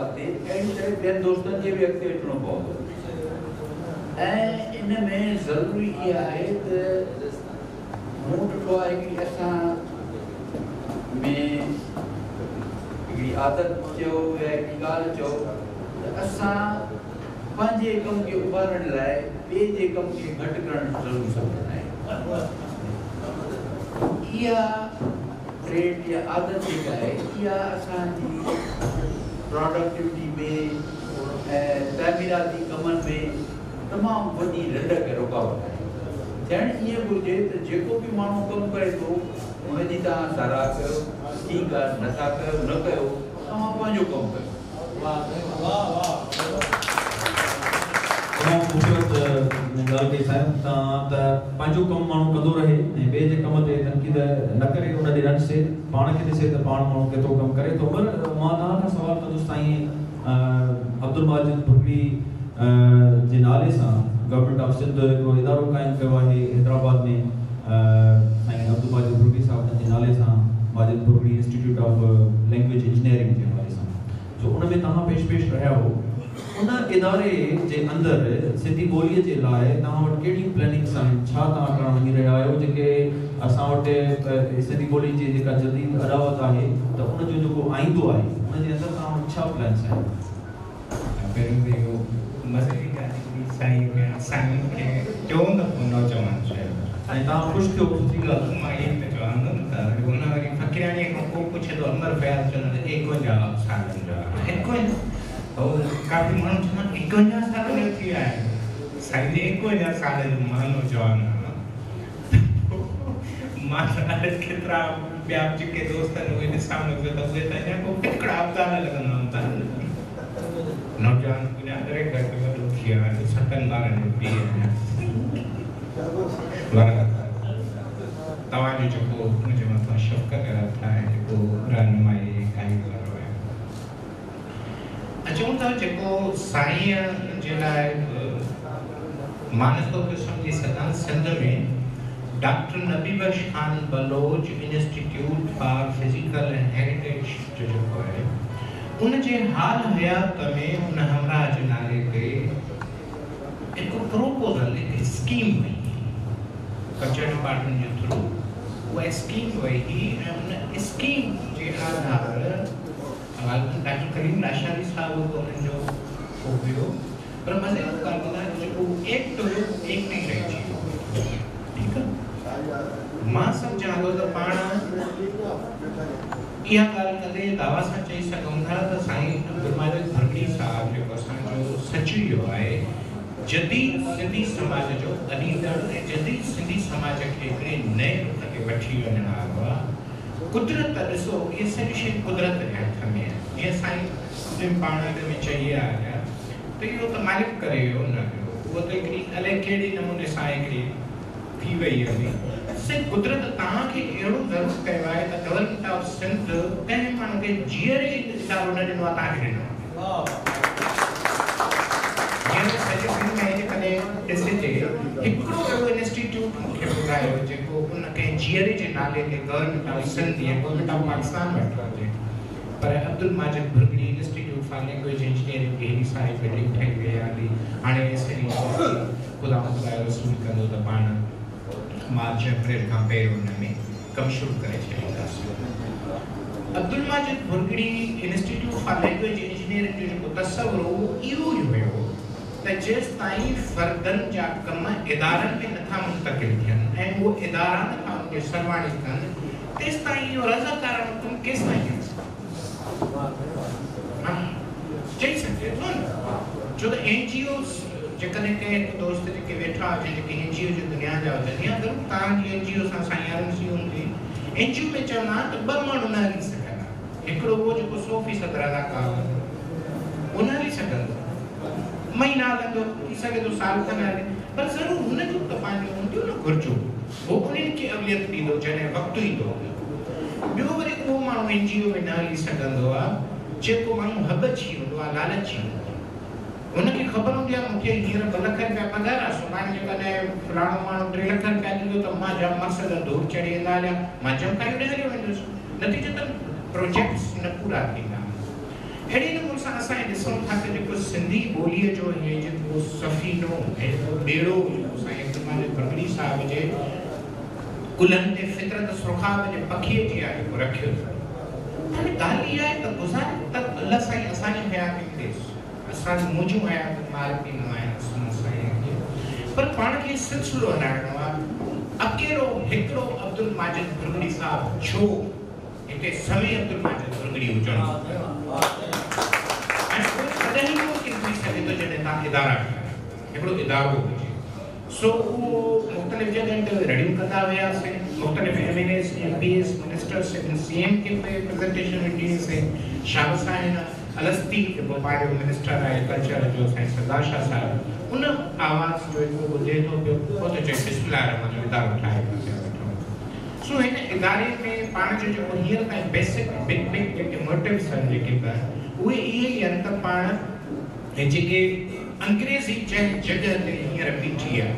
ڳالهه تي، اهڙي طرح ٻين دوستن کي به اڳتي اچڻو پوندو ۽ ان ۾ ضروري اها آهي ته مون ڏٺو آهي هڪڙي اسان ۾ هڪڙي عادت چئو يا هڪڙي ڳالهه چئو ته اسان پنهنجي ڪم کي اڀارڻ لاء ٻئي جي ڪم کي گهٽ ڪرڻ ضروري سمجهندا آهيون. اها ٽريٽ يا عادت جيڪا آهي اها اسان جي پراڊڪٽيوٽي ۾ ۽ تعميراتي ڪمن ۾ تمام وڏي رنڊڪ ۽ رڪاوٽ آهي. ٿيڻ ائين گهرجي ته جيڪو به ماڻهو ڪم ڪري ٿو ان جي توهان ساراهه ڪيو، ٺيڪ آهي، نه ٿا ڪيو نه ڪيو، توهان پنهنجو ڪم ڪيو. تمام خوبصورت ڳالهه ڪئي سائين توهان ته پنهنجو ڪم ماڻهو ڪندو رهي ۽ ٻئي جي ڪم تي تنقيد نه ڪري ان ڏي نه ڏسي پاڻ کي ڏسي ته پاڻ ماڻهو ڪيترو ڪم ڪري ٿو پر مان توهان کان سوال ڪندس سائين عبدالماجد ڀرڳڙي جي نالي سان گورنمينٽ آف سنڌ هڪڙو ادارو قائم ڪيو آهي حيدرآباد ۾ سائين عبدالماجد ڀرڳڙي صاحب جن جي نالي سان Majid Bhurgri institute of language engineering جي حوالي سان سو ان ۾ توهان پيش پيش رهيا هو ان اداري جي اندر سنڌي ٻوليء جي لاء توهان وٽ ڪهڙيون پلاننگس آهن ڇا توهان ڪرڻ وڃي رهيا آهيو جيڪي اسان وٽ سنڌي ٻولي جي جيڪا جديد اڏاوت آهي ته ان جو جيڪو آئيندو آهي ان جي اندر توهان وٽ ڇا پلانس آهن؟ پهريون ته اهو مزي جي ڳالهه هڪڙي سائين کي سائين کي ٽيون دفعو نوجوان چيو. سائين توهان خوش ٿيو سٺي ڳالهه. مان اهو ته چوان ٿو نه ته وري هن وري فقيراڻيء کان پوء پڇي ٿو امر فياض چوندو ته ايڪونجاهه سالن جو آهي. ايڪونجاهه هو ڪافي ماڻهو چوندا آهن ايڪونجاهه سالن جو ٿي ويو آهي. سائين جي ايڪونجاهه سال جو مان نوجوان آهيان ته پوء مان ته الائي ڪيترا ٻيا به جيڪي دوست آهن اهي ڏسان ٿو ته اهي ته اڃا ڪو پتڪڙا ابدال لڳندا هوندا. نوجوان پوڄا ڪري گهٽ وڏو ٿي ويو آهيان ستن ٻارن جو پيء آهيان. بهرحال توهان جو جيڪو منهنجي مٿان شفقت جو هٿ آهي جيڪو رهنمائي ۽ گائيڊ وارو آهي. اچون ٿا جيڪو سائينء جي لاء مان نٿو پيو سمجهي سگهان Sindh ۾ doctor Nabi Bakhsh Khan Baloch institute for physical heritage جو جيڪو آهي ان جي حال حيات ۾ ان همراهه جي نالي تي هڪ پروپوزل هڪ اسڪيم وئي هئي ڪلچر ڊپارٽمينٽ جي ٿرو اها اسڪيم وئي هئي ۽ ان اسڪيم جي آڌار غالباً ڊاڪٽر ڪريم لاشاري صاحب به انهن جو ڪو هيو پر مزي جي ڳالهه ٻڌايان ته جيڪو ايڪٽ هيو اهو ايڪٽ ئي رهجي ويو ٺيڪ آ مان سمجهان ٿو ته پاڻ اها ڳالهه ڪندي دعويٰ سان چئي سگهون ٿا ته سائين عبدالماجد ڀرڳڙي صاحب جيڪو اسان جو سچويو آهي، جديد سنڌي سماج جو اڏيندڙ ۽ جديد سنڌي سماج کي هڪڙي نئين رخ تي وٺي وڃڻ وارو آهي. قدرت ڏسو اهي سڄيون شيون قدرت جي هٿ ۾ آهن. جيئن سائين جن پاڻ اڳ ۾ چئي ويا هيا ته اهو ته مالڪ ڪري ويو نه ويو اهو ته هڪڙي الائي ڪهڙي نموني سان هڪڙي ٿي وئي هلي. سائين قدرت توهان کي اهڙو ضرور ڪيو آهي ته گورنمينٽ آف سنڌ ڪنهن ماڻهو کي جيئري ادارو نه ڏنو آهي توهان کي ڏنو آهي. جيئن سڄي سنڌ ۾ جيڪڏهن ڏسجي هڪڙو اهڙو انسٽيٽيوٽ مون کي ٻڌايو جيڪو ان ڪنهن جيئري جي نالي تي گورنمينٽ آف سنڌ يا گورنمينٽ آف پاڪستان وٽ هجي پر Abdul Majid Bhurgri institute for language engineering جي هيڏي ساري بلڊنگ ٺهي وئي آهي هلي هاڻي ايس اين يونيورسٽي خدا خداء رسول ڪندو ته پاڻ مارچ اپريل کان پهريون ان ۾ ڪم شروع ڪري ڇڏينداسين. Abdul Majid Bhurgri institute for language engineering جو جيڪو تصور هو اهو اهو ئي هيو ته جيستائين فردن جا ڪم ادارن ۾ نٿا منتقل ٿين ۽ اهو ادارا نٿا ان جي سرواڻي ڪن تيستائين اهو رضاڪاراڻو ڪم ڪيستائين هلي سگهندو؟ چئي سگهجي ٿو نه ڇو ته اين جي اوز جيڪڏهن ڪنهن هڪ دوست جيڪي ويٺا هجن جيڪي اين جي او جي دنيا جا هجن يا ضرور توهان جي اين جي او سان سائين ارون سي هوندي اين جي او ۾ چوندا آهن ته ٻه ماڻهو نه هلي سگهندا هڪڙو اهو جيڪو سو فيصد رضاڪار هوندو اهو نه هلي سگهندو مهينا هلندو ٿي سگهي ٿو سال کن هلي پر ضرور هن جون ته پنهنجون هونديون نه گهرجون هو انهن کي اوليت ڏيندو جڏهن وقت ايندو. ٻيو وري اهو ماڻهو اين جي او ۾ نه هلي سگهندو آ جيڪو ماڻهو هٻڇي هوندو آ، لالچي هوندو آ. هن کي خبر هوندي آ مون کي هينئر ٻه لک رپيا پگهار آ، سڀاڻي جيڪڏهن فلاڻو ماڻهو ٽي لک رپيا ڏيندو ته مان جا مقصد ڌوڙ چڙهي ويندا هليا، مان جمڪائي هوڏي هليو ويندس. نتيجتن پروجيڪٽس نه پورا ٿيندا. اهڙي نموني سان اسان ڏسون ٿا ته جيڪو سنڌي ٻوليءَ جو هي جيڪو سفينو، هي جيڪو ٻيڙو جيڪو سائين عبدل ماجد ڀرڳڙي صاحب جي ڪلهن تي فطرت سرخاب جي پکيءَ جي آهي جيڪو رکيو اٿن. هاڻي ڳالهه اها آهي ته گذاري ته الله سائين اسان جي حياتي ڏيس، اسان منهنجون حياتيون مالڪي نه آهن سائين کي، پر پاڻ کي سلسلو هلائڻو آهي. اڪيلو هڪڙو عبدل ماجد ڀرڳڙي صاحب ڇو؟ هتي سوين عبدل ماجد ڀرڳڙي هجڻ کپن. ۽ اهو تڏهن ئي ممڪن ٿي سگهي ٿو جڏهن توهان ادارا ٺاهيو، هڪڙو ادارو هجي. سو اهو مختلف جڳهن تي رڙيون ڪندا هئاسين، مختلف M N As, M P As, ministers, C M کي به پريزنٽيشن ڏنيسين. شاهه سائين الستي جيڪو پنهنجو منسٽر آهي ڪلچر جو، سائين سردار شاهه صاحب، ان آواز جو هڪڙو ٻڌي ٿو پيو، اهو ٿو چئي بسم الله الرحمن ادارو ٺاهي پيا ويٺا. سو هن اداري ۾ پاڻ جو جيڪو هينئر تائين بيسڪ بگ بگ جيڪي موٽوز آهن جيڪي به آهن اهي اهي ئي آهن ته پاڻ جيڪي انگريزي جنهن جڳهه تي هينئر بيٺي آهي،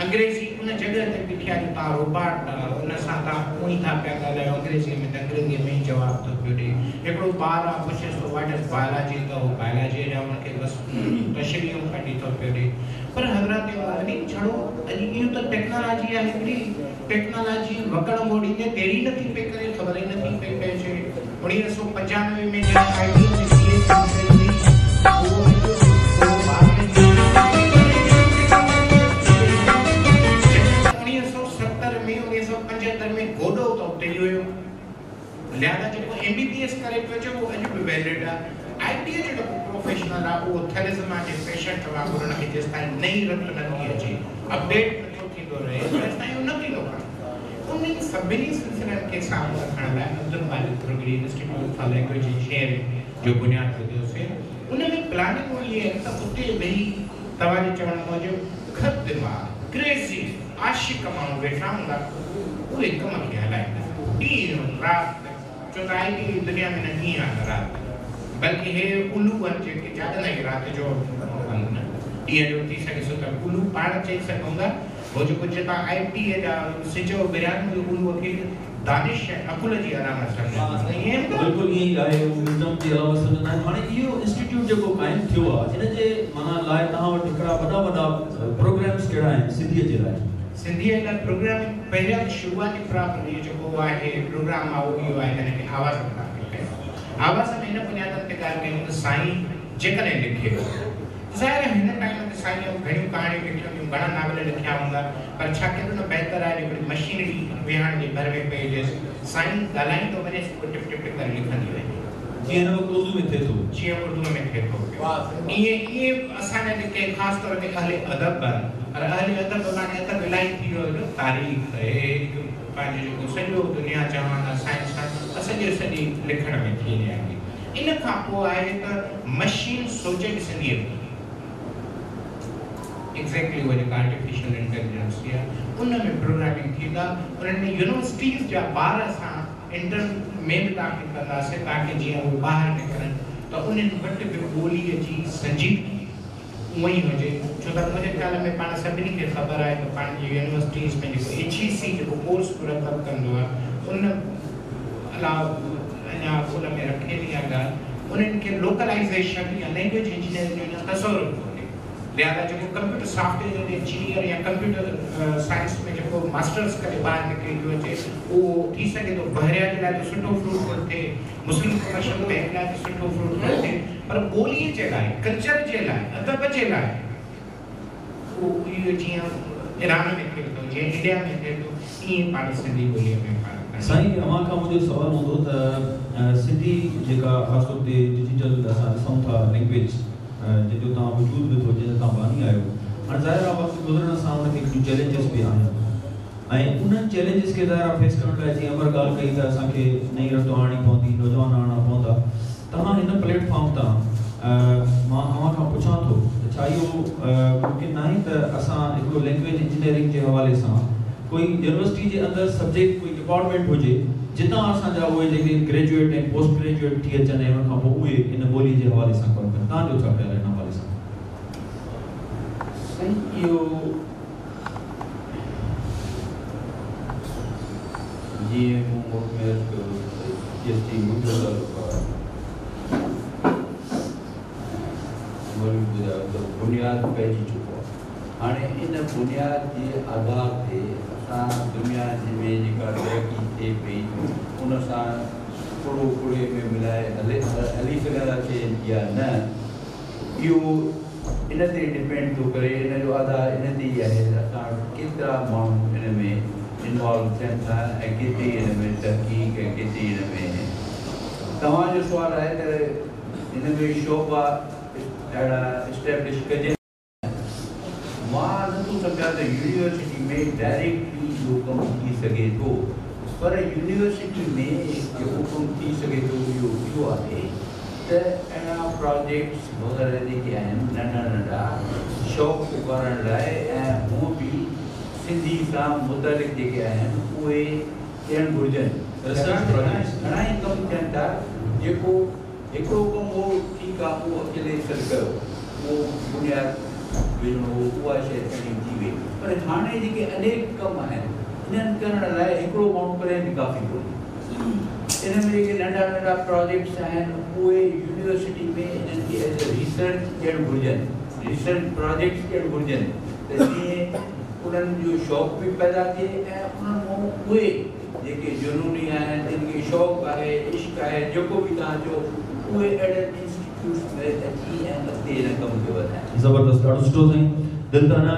انگريزي ان جڳهه تي بيٺي آهي جو توهان روباٽ ان سان توهان اونئن ئي ٿا پيا ڳالهايو انگريزيءَ ۾ ته انگريزيءَ ۾ ئي جواب ٿو پيو ڏئي. هڪڙو ٻار آهي پڇيس ٿو what is biology ته اهو بايولاجيءَ جا هن کي بس تشريحون ڪڍي ٿو پيو ڏئي. پر حضرات مومنين ڇڙو اڄ اهو ته ٽيڪنالاجي آهي، هڪڙي ٽيڪنالاجي وڪڙ موڙيندي ديري نٿي پئي ڪري، خبر ئي نٿي پئي پئجي. 1995 ۾ جڏهن I T ۾ C S ٿي هئي، اهو 1970 ۾ 1975 ۾ گوڏو ته اتي ئي هيو. لهذا جيڪو ايم بي بي ايس ڪري پيو اچي اهو اڄ به ويلڊ آهي. I ٽيءَ جو جيڪو پروفيشنل آهي اهو ٿيليسما جي پيشنٽ وانگر هن کي جيستائين نئين رت نٿي اچي، اپڊيٽ نٿو ٿيندو رهي، تيستائين اهو نه ٿيندو ڪانه. انهن سڀني سلسلن کي سامهون رکڻ لاءِ Abdul Majid Bhurgri institute for language engineering جو بنياد وڌوسين. ان ۾ پلاننگ اها آهي ته اتي ويهي توهان جي چوڻ موجب خد دماغ ڪريزي عاشق ماڻهو ويٺا هوندا، اهي ڪم کي هلائيندا ڏينهن رات. ڇو ته I ٽي دنيا ۾ نه ڏينهن آهي نه رات، بلڪه هي الو آهن جيڪي جاڳندا ئي رات جو ڪن، ڏينهن جو ٿي سگهي ٿو ته الو پاڻ چئي سگهون ٿا. هو جيڪو جتان I ٽيءَ جا سج اڀريا آهن، اهي الوءَ کي دانش ۽ عقل جي علامت سمجهندا آهن. بلڪل ائين ئي آهي، اهو وزڊم جي علامت سمجهندا آهن. هاڻي اهو انسٽيٽيوٽ جيڪو قائم ٿيو آهي ان جي معنيٰ لاءِ توهان وٽ هڪڙا وڏا وڏا پروگرامس ڪهڙا آهن سنڌيءَ جي لاءِ؟ سنڌيءَ لاءِ پروگرام پهريان ته شروعاتي اهو جيڪو آهي پروگرام آهي اهو اهو آهي هن کي آواز ۾ داخل ڪيو. آواز ۾ هن بنيادن تي ڳالهه ڪيون ته سائين جيڪڏهن لکي ٿو، ظاهر آهي هن ٽائيم تي سائين گهڻيون ڪهاڻيون لکيون هونديون، گهڻا ناول لکيا هوندا، پر ڇا ڪيڏو نه بهتر آهي هڪڙي مشينري ويهڻ جي ڀر ۾ پئي هجيس، سائين ڳالهائيندو وڃيس اهو ٽپ ٽپ ڪري لکندي وڃي. جيئن هن وقت اردو ۾ ٿئي ٿو، جيئن اردو ۾ ٿئي ٿو پيو، ائين ائين اسان جا جيڪي خاص طور تي اهل ادب آهن، پر اهل ادب معنيٰ ادب الاهي ٿي ويو آهي، تاريخ هي پنهنجو جيڪو سڄو دنيا جهان آهي، سائنس آهي، سڄو سڄي لکڻ ۾ ٿي وڃي آهي. ان کان پوءِ آهي ته مشين سوچي به سنڌيءَ ۾ ايگزيڪٽلي اها جيڪا آرٽيفيشل انٽيليجنس آهي ان ۾ پروگرامنگ ٿيندا. انهن ۾ يونيورسٽيز جا ٻار اسان انٽر ۾ به داخل ڪنداسين تاڪه جيئن اهي ٻاهر نڪرن ته انهن وٽ به ٻوليءَ جي سنجيدگي اها ئي هجي. ڇو ته منهنجي خيال ۾ پاڻ سڀني کي خبر آهي ته پاڻ جي يونيورسٽيز ۾ جيڪو ايڇ اي سي جيڪو ڪورس مرتب ڪندو آهي ان علاوه اڃا ان ۾ رکيل اها ڳالهه انهن کي لوڪلائيزيشن يا لينگويج انجنيئرنگ جو اڃا تصور ڪونهي. لهذا جيڪو ڪمپيوٽر سافٽ ويئر انجنيئر يا ڪمپيوٽر سائنس ۾ جيڪو ماسٽرس ڪري ٻاهر نڪري ٿو اچي اهو ٿي سگهي ٿو بهريا جي لاءِ ته سٺو فروٽفل ٿئي، مسلم ڪمرشل بينڪ لاءِ ته سٺو فروٽفل ٿئي، پر ٻوليءَ جي لاءِ، ڪلچر جي لاءِ، ادب جي لاءِ اهو اهو جيئن ايران ۾ ٿئي ٿو، جيئن انڊيا ۾ ٿئي ٿو، ائين پاڻ سنڌي ٻوليءَ ۾ پاڻ. سائين اوهان کان منهنجو سوال هوندو ته سنڌي جيڪا خاص طور تي ڊجيٽل اسان ڏسون ٿا لينگويج جنهن جو توهان وجود به ٿو، جنهن جو توهان باني آهيو، هاڻي ظاهر آهي وقت گذرڻ سان هن کي ڪجهه چئلينجز به آهن ۽ انهن چئلينجز کي ظاهر آهي فيس ڪرڻ لاءِ جيئن امر ڳالهه ڪئي ته اسان کي نئين رت آڻڻي پوندي، نوجوان آڻڻا پوندا. توهان هن پليٽ فارم تان مان اوهان کان پڇان ٿو ته ڇا اهو ممڪن نه آهي ته اسان هڪڙو لينگويج انجنيئرنگ جي حوالي سان ڪوئي يونيورسٽي جي اندر سبجيڪٽ ڪوئي ڊپارٽمينٽ هجي جتان اسان جا اهي جيڪي گريجوئيٽ ۽ پوسٽ گريجوئيٽ ٿي اچن ۽ ان کان پوءِ اهي ان ٻوليءَ جي حوالي سان ڪم ڪن، توهان جو ڇا خيال آهي هن حوالي سان؟ سائين اهو جيئن مون ملڪ ۾ عرض ڪيو جي ايس ٽي منهنجو تعلق آهي، عمر به ٻڌايو ته بنياد پئجي چڪو آهي. هاڻي ان بنياد جي آڌار تي اسان دنيا ۾ جيڪا ترقي ٿئي پئي ان سان ڪڙو ڪڙي ۾ ملائي هلي سگهنداسين يا نه، اهو ان تي ڊپينڊ ٿو ڪري. ان جو آڌار ان تي ئي آهي ته اسان وٽ ڪيترا ماڻهو ان ۾ انوالو ٿين ٿا ۽ ڪيتري ان ۾ تحقيق ۽ ڪيتري ان ۾. توهان جو سوال آهي ته ان ۾ شعبا اهڙا اسٽيبلش ڪجن. مان نٿو سمجهان ته يونيورسٽي ۾ ڊائريڪٽلي اهو ڪم ٿي سگهي ٿو، پر يونيورسٽي ۾ جيڪو ڪم ٿي سگهي ٿو اهو اهو آهي ته اهڙا پراجيڪٽس وغيره جيڪي آهن ننڍا ننڍا شوق اڀارڻ لاء ۽ هونء به سنڌي سان متعلق جيڪي آهن اهي ٿيڻ گهرجن. Research projects. گهڻا ئي ڪم ٿين ٿا، جيڪو هڪڙو ڪم هو ٺيڪ آ، اهو اڪيلي سر ڪيو، اهو بنياد وجهڻو هو، اها شيء چڱي ٿي وئي، پر هاڻي جيڪي انيڪ ڪم آهن انهن ڪرڻ لاء هڪڙو ماڻهو ڪڏهن به ڪافي ڪونهي. ان ۾ جيڪي ننڍا ننڍا پراجيڪٽس آهن اهي يونيورسٽي ۾ انهن کي ايز اي ريسرچ ڏيڻ گهرجن، ريسرچ پراجيڪٽس ڏيڻ گهرجن ته جيئن انهن جو شوق به پيدا ٿئي ۽ انهن مان اهي جيڪي جنوني آهن، جن کي شوق آهي، عشق آهي، جيڪو به توهان چئو، اهي اهڙن انسٽيٽيوٽس ۾ اچي ۽ اڳتي هن ڪم کي وڌائين. زبردست، ڏاڍو سٺو سائين، دل ته اڃا.